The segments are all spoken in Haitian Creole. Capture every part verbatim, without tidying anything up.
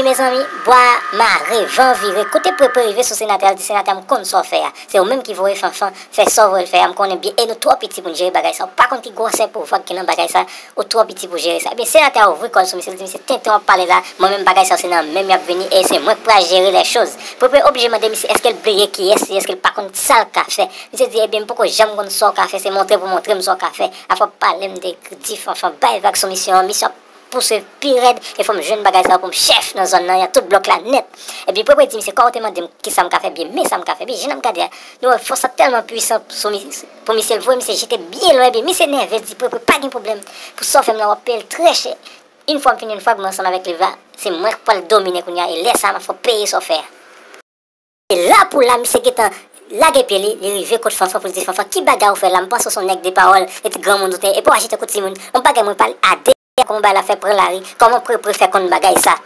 Mezanmi, bwa mare, van vire. Kote Prepe rive sou senatè a, l di, "Senatè, m konn sa w fè a. Se ou menm ki voye Fanfan fè sa w voye l fè a, m konnen byen, e nou twò piti pou n jere bagay sa. Ou pa konn ki gwosè pouvwa k gen nan bagay sa, ou twò piti pou jere sa." Ebyen, senatè a ouvri kò l sou misye, l di, "Misye, tenten w ap pale la, mwen menm bagay sa yo se nan men m y ap vini, e se mwen k pral jere lè choz." Prepe oblije mande misye èske l bliye kiyès li, èske l pa konn sa l ka fè. Misye di, "Ebyen, m poko janm konn sa w ka fè, se montre pou montre m sa w ka fè. Afè w ap pale m de di Fanfan, bay vag sou misyon an, misyon ap pouse pi rèd, e fò m jwenn bagay sa yo pou m chèf nan zòn nan, y a tout blòk la nèt." Ebyen, Prepe di, "Misye, kòman w te mande m kisa m ka fè, byen, men sa m ka fè." Byen, jan n ap gade a, nou wè fòs la tèlman pwisan sou misye, pou misye l voye misye jete byen lwen, byen, misye nève, l di, "Prepe, pa gen pwoblèm. Pou sa w fè m nan, w ap peye l trè chè. Yon fwa m fini, yon fwa mwen ansanm avèk liv la, se mwen k pral domine kounye a, e lè sa a, m ap fè w peye sa w fè a." E la pou la, misye gentan lage pye li, li rive kot Fanfan pou l di, "Fanfan, ki bagay ou fè la? M panse w se yon nèg de pawòl, e ti granmoun ou te ye, epi w ajite kou timoun. Yon bagay mwen pale a de a, kòman bagay la fè pran lari, kòman Prepe fè konn bagay sa?"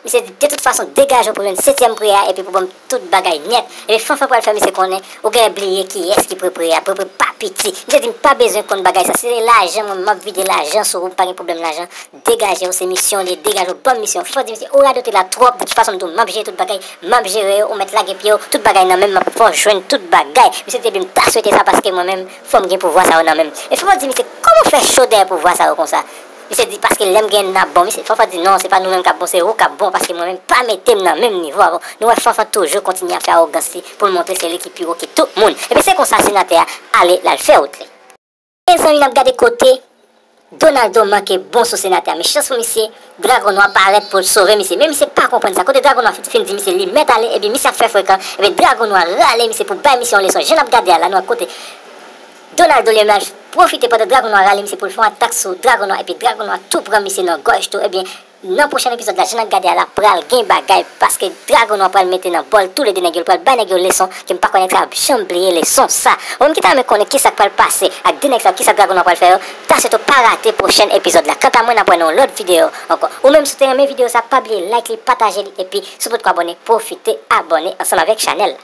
Misye di, "De tout fason, degaje w pou jwenn setyèm pri a, epi pou ban m tout bagay nèt." Epi Fanfan pral fè misye konnen, "Ou genlè bliye kiyès ki Prepe a, Prepe pa piti." Misye di, "M pa bezwen konn bagay sa, se lajan mwen, m ap vide lajan sou ou, m pa gen pwoblèm lajan. Degaje w, se misyon li ye, degaje w, ban m misyon." Fanfan di misye, "Ou radote la twòp, de tout fason m di w, m ap jere tout bagay, m ap jere yo, ou mèt lage pye w, tout bagay nan men m, m ap fè w jwenn tout bagay." Misye di, "Ebyen, m ta swete sa paske mwen menm, fò m gen pouvwa sa yo nan men m." E Fanfan di misye, "Kòman w fè cho dèyè pouvwa sa yo konsa?" Misye di, "Paske lè m gen n ap bon." Misye, Fanfan di, "Non, se pa nou menm k ap bon, se ou k ap bon, paske mwen menm pa mete m nan menm nivo avè w." Nou wè Fanfan toujou kontinye ap fè awogans li pou l montre se li ki pi wo ke tout moun. Epi se konsa senatè a ale l al fè wout li. Mezanmi, n ap gade kote Donaldo manke bon sou senatè a. Men chans pou misye, Dragon Nwa parèt pou l sove misye. Men misye pa konprann sa. Kote Dragon Nwa fin, fin di misye li mèt ale, ebyen misye ap fè frekan. Ebyen Dragon Nwa rale misye pou bay misye yon leson. Jan n ap gade a la, nou wè kote Donaldo li menm al pwofite pandan Dragon Nwa rale misye pou l fè yon atak sou Dragon Nwa, epi Dragon Nwa tou pran misye nan gòj tou. Ebyen, nan pwochèn epizòd la, jan n ap gade a la, pral gen bagay, paske Dragon Nwa pral mete nan bòl toulede nèg yo, l pral bay nèg yo leson, ke m pa kwè nèg sa ap janm bliye leson sa. Ou menm ki ta renmen konnen kisa k pral pase ak de nèg sa, kisa Dragon Nwa pral fè yo, ta swete w pa rate pwochèn epizòd la. Kanta mwen, n ap wè nan yon lòt videyo ankò. Ou menm, si w te renmen videyo sa, pa bliye like li, pataje li, epi si w potko abòne, pwofite abòne ansanm avèk chanèl la.